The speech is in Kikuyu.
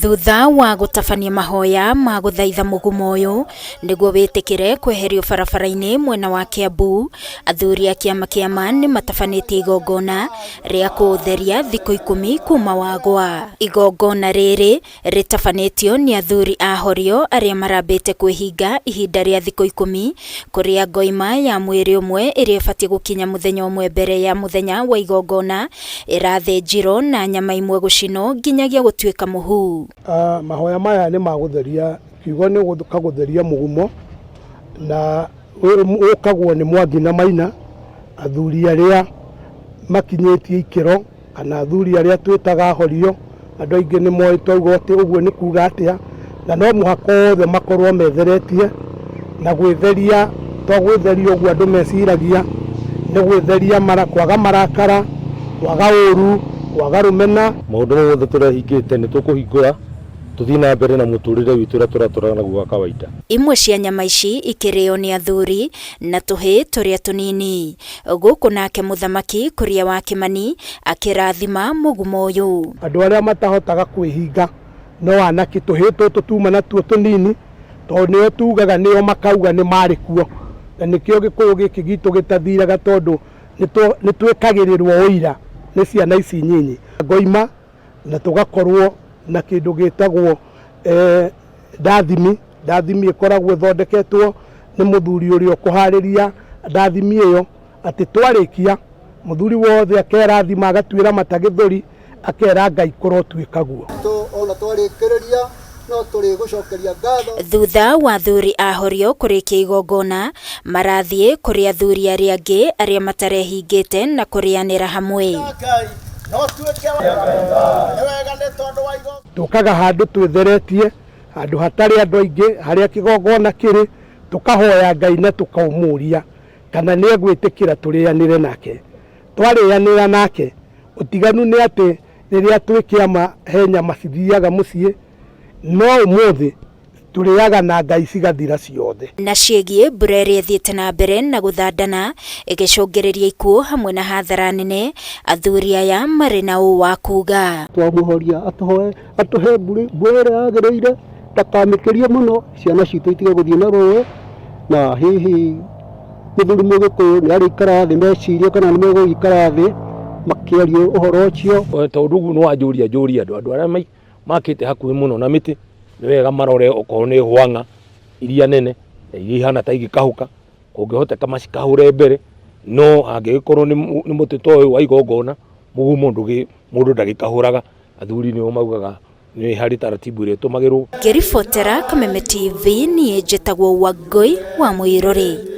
Thutha wa gũtabania mahoya ma gũthaitha mũgumo ũyũ nĩguo wĩtĩkĩre kweherio barabara-inĩ mwena wa Kiambu, athuri a kĩama kĩa ma nĩ matabanĩtie igongona rĩa kũũtheria thikũ 10 kuma wagwa. Igongona rĩrĩ rĩtabanĩtio nĩ athuri a Horio arĩa marambĩte kwĩhinga ihinda rĩa thikũ 10 kũrĩa ngoima ya mwĩrĩ ũmwe ĩrĩa ĩbatiĩ gũkinya mũthenya ũmwe mbere ya mũthenya wa igongona ĩrathĩnjirwo na nyama imwe gũcinwo nginyagia gũtuĩka mũhu. Mahoya maya nĩ ma gũtheria, kiugo nĩ gũka gũtheria mũgumo, na ũkagwo nĩ Mwangi na Maina, athuri arĩa makinyĩtie ikĩro kana athuri arĩa twĩtaga horio, andũ aingĩ nĩ moĩ twauga atĩ ũguo nĩ kuga atĩa, na no mũhaka othe makorwo metheretie, na gwĩtheria to gwĩtheria ũguo andũ meciragia, nĩ gwĩtheria mara, kwaga marakara, kwaga ũru, kwaga rũmena. Maũndũ mau mothe tũrehingĩte nĩ tũkũhingũra tũthiĩ na mbere na mũtũrĩre witũ ũrĩa tũratũra naguo wa kawaida. Imwe cia nyama ici ikĩrĩo nĩ athuri na tũhĩĩ tũrĩa tũnini. Gũkũ nake mũthamaki Kuria wa Kĩmani akĩrathima mũgumo ũyũ. Andũ arĩa matahotaga kwĩhinga no anake tũhĩĩ tũtũ tuma natuo tũnini, tondũ nĩo tugaga nĩo makauga nĩ marĩ kuo, na nĩkĩo Gĩkũyũ gĩkĩ gitũ gĩtathiraga, tondũ nĩ twĩkagĩrĩrwo ũira nĩ ciana ici nyinyi. Ngoima na tũgakorwo na kĩndũ gĩtagwo ndathimi. Ndathimi ĩkoragwo ĩthondeketwo nĩ mũthuri ũrĩa ũkũharĩria ndathimi ĩyo, atĩ twarĩkia mũthuri wothe akerathima, agatuĩra mata gĩthũri, akera Ngai kũrotuĩka guo. Ona twarĩkĩrĩria no tũrĩgũcokeria ngatho. Thutha wa athuri a Horio kũrĩkia igongona, marathiĩ kũrĩ athuri arĩa angĩ arĩa matarehingĩte na kũrĩanĩra hamwe. Tũkaga handũ twĩtheretie, handũ hatarĩ andũ aingĩ, harĩa kĩgongona kĩrĩ, tũkahoya Ngai na tũkamũũria kana nĩ egwĩtĩkĩra tũrĩanĩre nake. Twarĩanĩra nake, ũtiganu nĩ atĩ rĩrĩa twĩ kĩama he nyama cithiaga mũciĩ, no ũmũthĩ tũrĩaga na Ngai cigathira ciothe. Na ciĩgiĩ mbura ĩrĩa ĩthiĩte na mbere na gũthandana ĩgĩcũngĩrĩria ikuũ hamwe na hathara nene, athuri aya marĩ na ũũ wa kuga. Twamũhoria atũhoe atũhe mbura ĩrĩa yagĩrĩire, ndakamĩkĩrie mũno, ciana citũ itige gũthiĩ na rũĩ, na hihi mũthuri Mũgĩkũyũ nĩ arĩikara thĩ mecirie kana nĩ megũikara thĩ makĩaria ũhoro ũcio. Tondũ ũguo nĩ wanjũria njũria andũ, andũ arĩa makĩte hakuhĩ mũno na mĩtĩ, nĩ wega marore okorwo nĩ hwang'a iria nene na iria ihana ta igĩkahũka, kũngĩhoteka macikahũre mbere, no hangĩgĩkorwo nĩ mũtĩ ta ũyũ wa igongona, mũgumo mũndũ ndagĩkahũraga, athuri nĩo maugaga nĩ harĩ taratibu ĩrĩa ĩtũmagĩrwo. Ngĩribotera Kameme TV, niĩ njĩtagwo Wangũi wa Mũirũrĩ.